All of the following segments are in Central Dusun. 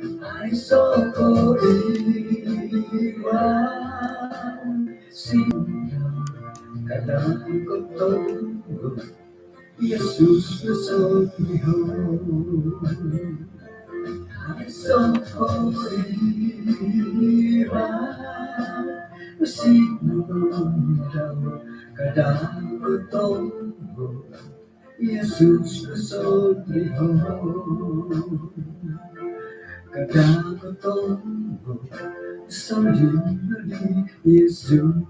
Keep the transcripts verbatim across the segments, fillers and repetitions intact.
Aiso koiwaan sinda kadang kotonggo Yesus nosoliho. Aiso koiwaan sinda kadang kotonggo Yesus nosoliho. Kadang kotonggo nosoliho di Yesus.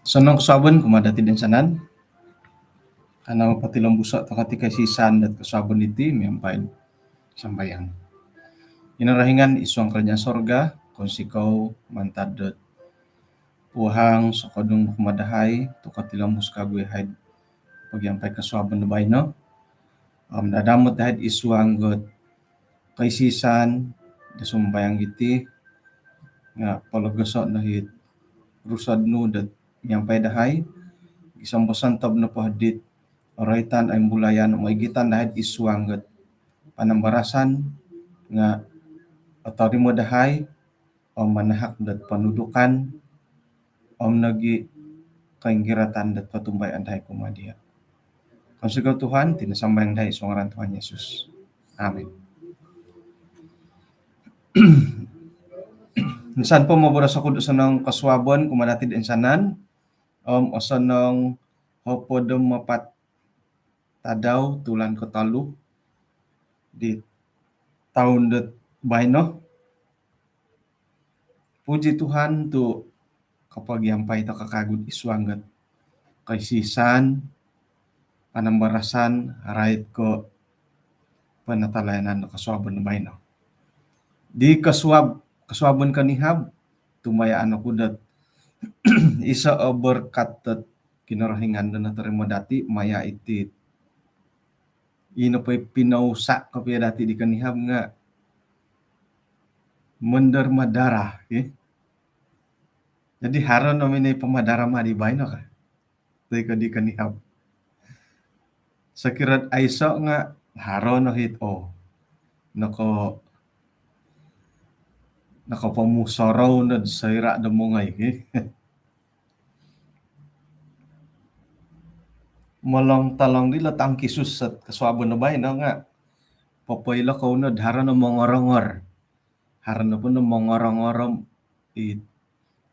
Osonong kosuabon kumaa dati toinsanan. Kanou potilombuso' toko' ti koisisan dot kosuabon diti miampai sambayang. Kinorohingan id suang kerajaan sorga, kounsikou mantad dot puhang sokodung kumaa dahai tu' kotilombus kagu iyahai pogiampai kosuabon do baino. Om dadamot dahai id suang dot koisisan do sumambayang diti nga' pologoso' no it Rusod nu dot miampai dahai, gisom bosontob nopo dit oroitan, oimbulayan om oigitan dahai id suang dot panambarasan nga' otorimo dahai om manahak dot ponudukan om nogi' koinggiratan dot kotumbayaan dahai kumaa diya'. Kounsikou Tuhan, iti no sambayang dahai id suang ngaran Tuhan Yesus. Amin. Insan po moboros oku do osonong kosuabon kumaa dati toinsanan om osonong hopod om apat tadau tulan kotolu di toun dot baino. Puji Tuhan tu' kopogiampai toko' kagu id suang dot koisisan, panambarasan, rait ko' penatalayanan do kosuabon do baino. Di kosuab, kosuabon konihab, tumbayaan oku dot iso o berkat dot Kinorohingan do notorimo dati maya' iti. Ino po i pinousa' kopio dati di konihab nga' menderma darah, ki. Jadi haro no minoi pamadarama di baino ka. Toi ko di konihab. Sokiro aiso nga' haro no hit o. Noko, nokopomusorou nod soira' do mongoi, ki. Molong-tolong dilo tangkisus sot kosuabon do baino nga' popoilo kou nod haro no mongorongor. Haro nopo no mongorongor om i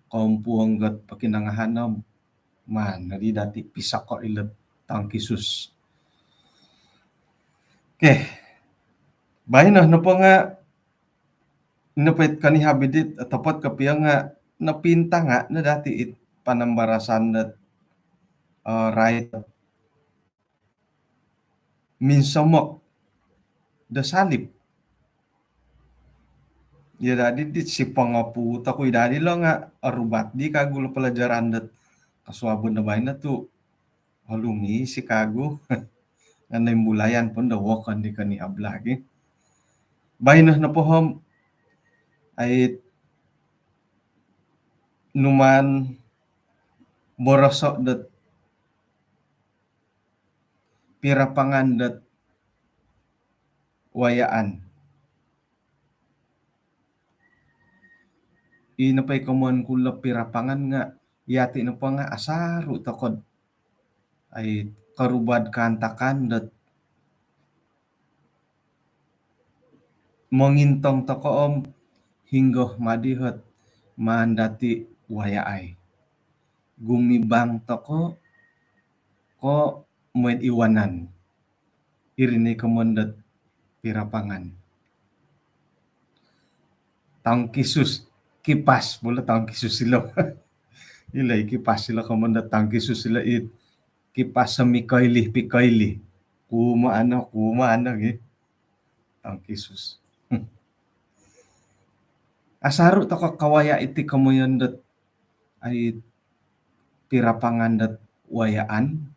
kompuong dot pokinongohon om maan nodi dati pisoko' ilo tangkisus. Okey. Baino nopo nga' nopo it konihab diti otopot kopio nga' nopintanga' no dati it panambarasan dot, eh, rait minsomok do salib. Iyo dadi dit sipongopuut oku i dadi lo nga' orubat di kagu lo pelajaran dot kosuabon do baino tu' olumis i kagu. Nga' noimbulayan po do wokon di konihab lagi. Baino nopo om ai numaan boroso' dot pirapangan dot wayaan. Ino po i komoyon ku lo pirapangan nga' iyati' nopo nga' asaru' toko' dot ai korubad kaantakan dot mongintong toko' om hinggo madi ot maan dati' wayaai. Gumibang toko' ko' moid iwanan. Iri no i komoyon dot pirapangan. Tangkisus, kipas bo lo tangkisus ilo. Ilo i kipas ilo komoyon dot tangkisus ilo i kipas semi koili, pi koili. Kumaa no, kumaa no gi. Tangkisus. Asaru' toko' kawaya' iti komoyon dot ai pirapangan dot wayaan,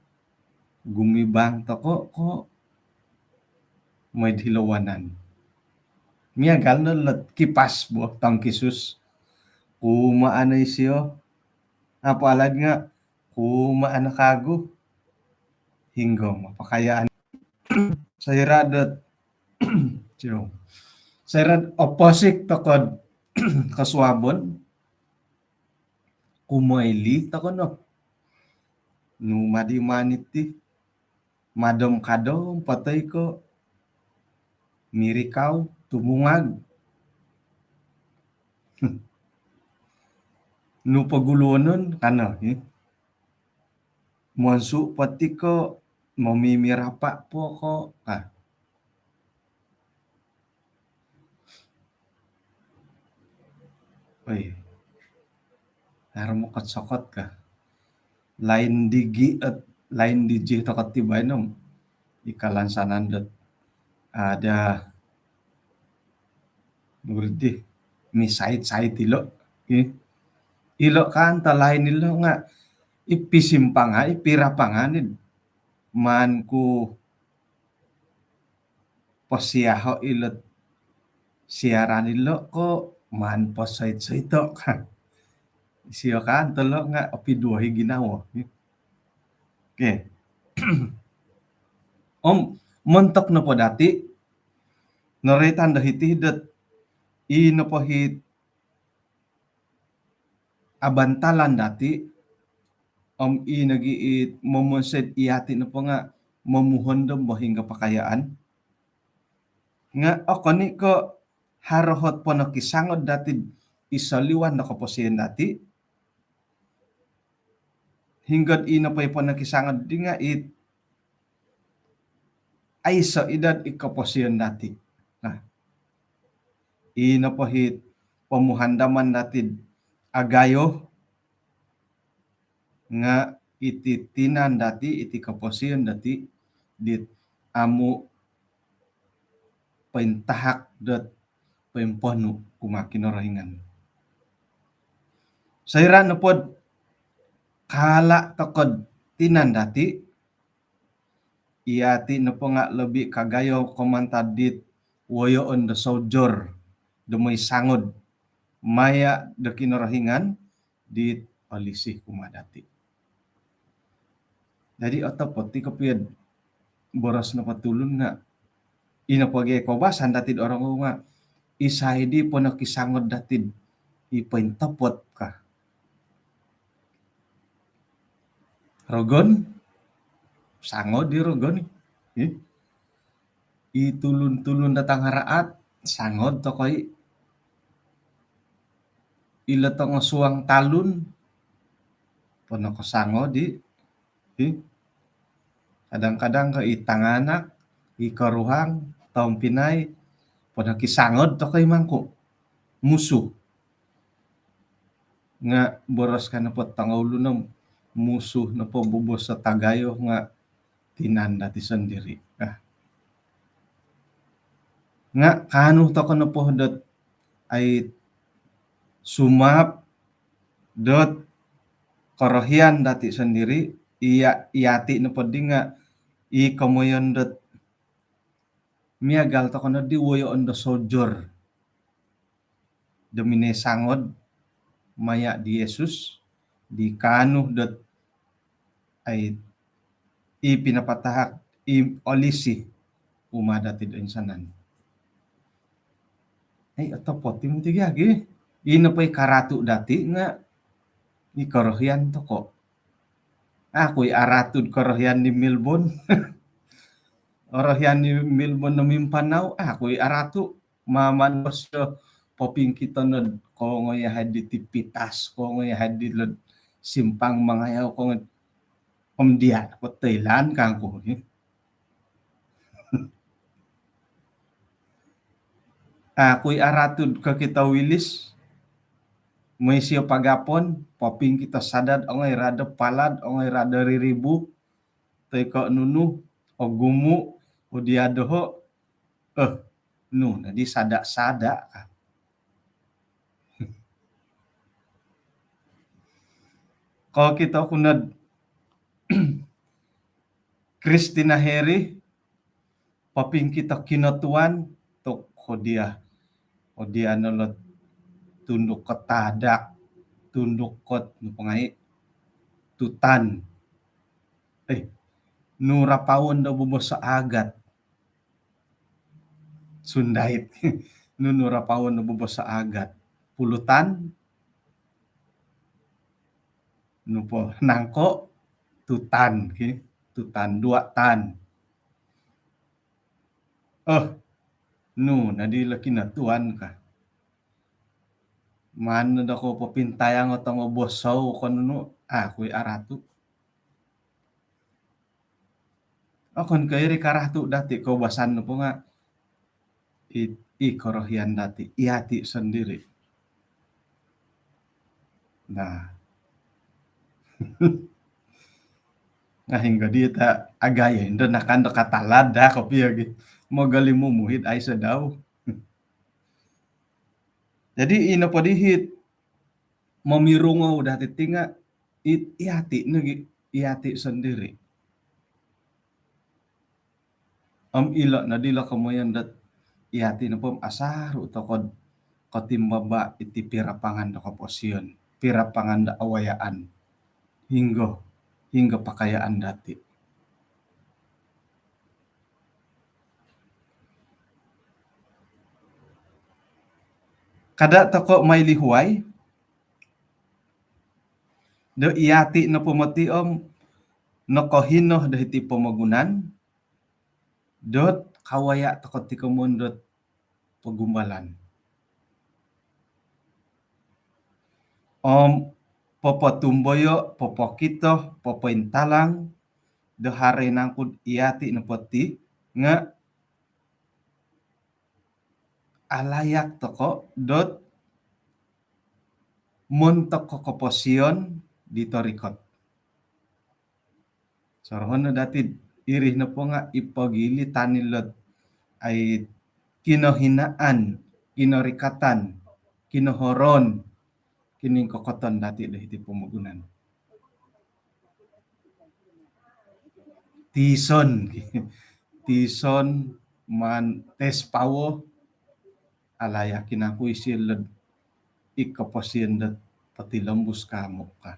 gumibang toko' ko' moid hilo wanan. Miagal no lot kipas bo tangkisus. kumaa no isio. Apalagi nga kumaa no kagu. Hinggo ma pakayaan. Soira dot, soira oposik tokou do kosuabon, kumoili tokou no. Nu ma di maan iti, madom-kadom po toi ko mirikau, tumungag. Nu poguluonon ka no, eh. Monsu po ti ko, momimirapa po ko, ah. Oi. Haro mokot-sokot ka. Lain digi, eh, lain digi tokou ti baino. I kalansanan dot ada nurdi misait-sait ilo. I, ilo kan ta lain ilo nga i pisimpang, i pirapangan i. Maan ku posiaho ilo siaran ilo ko maan posait-saito ka. Isio kan tolo nga opiduo i ginawo. Okey. Om montok nopo dati, noroitan do hiti dot i nopo it abantalan dati, om i nogi it momonsoi do iyati nopo nga momuhondom bo hinggo pakayaan. Nga okon i ko haro ot ponokisangod dati id soliwan do koposion dati. Hinggo do i nopo i ponokisangod di nga it aiso i dot i koposion dati. Nah, i nopo it pomuhandaman dati do agayo nga iti tinan dati, iti koposion dati dit amu pointahak dot poimponu kumaa Kinorohingan. Soira nopo do kala tokou do tinan dati, iyati nopo nga lobi kagayo ko mantad dit woyoon do soujor do moi sangod maya do Kinorohingan dit olisi kumaa dati. Jadi otopot i kopio do boros nopo tulun nga i nopo gia koubasan dati do orongou nga isai di ponokisangod dati do i pointopot ka. Rogon, sangod i rogon i. I tulun-tulun do tangaraat, sangod tokou i. Ilo tongosuang talun, ponokosangod i. I. Kadang-kadang ko i tanganak, i koruhang, tompinai, ponokisangod tokou i mangku. Musuh. Nga boros ka nopo tongoulun om musuh nopo bobos do tagayo nga tinan dati sondiri. Nah. Nga kaanu tokou nopo dot ai sumaap dot korohian dati sondiri, iya, iyati nopo di nga i komoyon dot miagal tokou no di woyoon do soujor do minoi sangod maya di Yesus, di kaanu dot ai i pinapatahak i olisi kumaa dati do insanan. Ai otopot i moti gia gi. I nopo i karatu dati nga i korohian tokou. Aku i aratu do korohian di Melbourne. Orohian di Melbourne no mimpanau, aku i aratu. Maman bos do popingkito no do kongoi yahai di Tipitas, kongoi yahai di lo do simpang mangayau, kongoi om dia ko Thailand kangku ni. Aku i aratu do kokito Wilis, moi sio pagapon, popingkito sada do ongoi rado palad, ongoi rado riribu, toi ko nunu, ogumu, odia doho, eh, nu nodi sada-sada ka. Kokito ku no do Christina Heri, popingkito kinotuan, tok odia, odia no lo tunduk ko tadak, tunduk kot nu po ngai', tutan. Eh, nu rapaon do bobos agat. Sundait. Nu, nu rapaon do bobos agat. Pulutan. Nu po nangko', tutan, ki. Tutan, dua tan. Oh, nu nadi lagi na tuan ka. Maan no doko popintayang o tongo bosou kon nu, aku i aratu. Okon ko iri karatu dati, koubasan nopo nga i, i korohian dati, iyati sendiri. Nah. Nga hinggo di ta agayo indo nakan do katalad daa kopio gi. Mogali mumuhid ai sedau. Jadi ino po dihit momirungou dati ti nga it, iyati nogi, iyati sendiri. Om ilo nodi lo komoyon dot iyati nopo om asaru toko do kotimbaba iti pirapangan do koposion, pirapangan do awayaan. Hinggo, hinggo pakayaan dati. Kada toko mailihuai do iyati nopo moti om nokohino do hiti pomogunan dot kawaya toko ti komoyon dot pogumbalan. Om popotumboyo, popokito, popointalang do haro i nangku do iyati nopo ti nga alayak toko dot montok ko koposion di torikot. Sorohon no dati iri nopo nga i pogili tani lot ai kinohinaan, kinorikatan, kinohoron, kiningkokoton dati do hiti pomogunan. Tison, tison maan tes pawo, alayak i nangku isi lod i koposion dot potilombus kamu ka.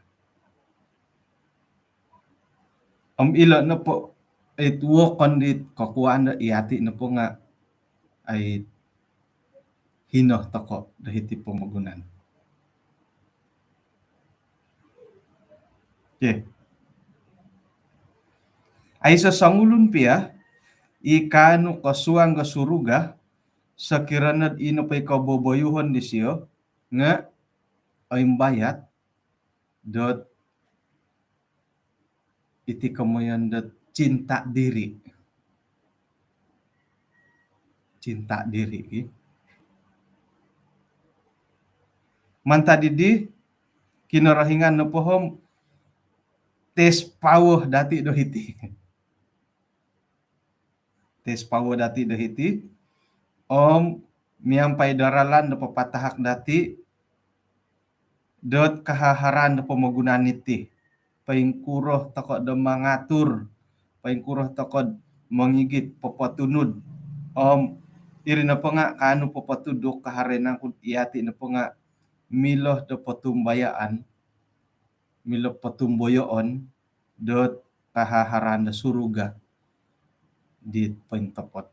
Om ilo nopo it wokon dit kokuaan do iyati nopo nga ai hino toko do hiti pomogunan. Okey. Aiso songulun pia i kaanu kosuang do suruga sokiro nod ino po i koboboyuhon disio nga oimbayat dot iti komoyon dot cinta diri. Cinta diri, ki. Mantad didi, Kinorohingan nopo om tes pawo dati do hiti. Tes pawo dati do hiti om miampai do ralan do papatahak dati dot kahaharan do pomogunan iti. Poingkuro toko do mangatur, poingkuro toko do mongigit, popotunud. Om iri nopo nga kaanu popotuduk kaharai nangku iyati nopo nga milo do potumbayaan, milo potumboyoon dot kahaharan do suruga di pointopot.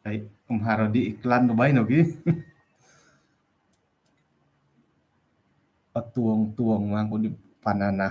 Ai, om haro di iklan do baino gi. Otuong-tuong mangku di panana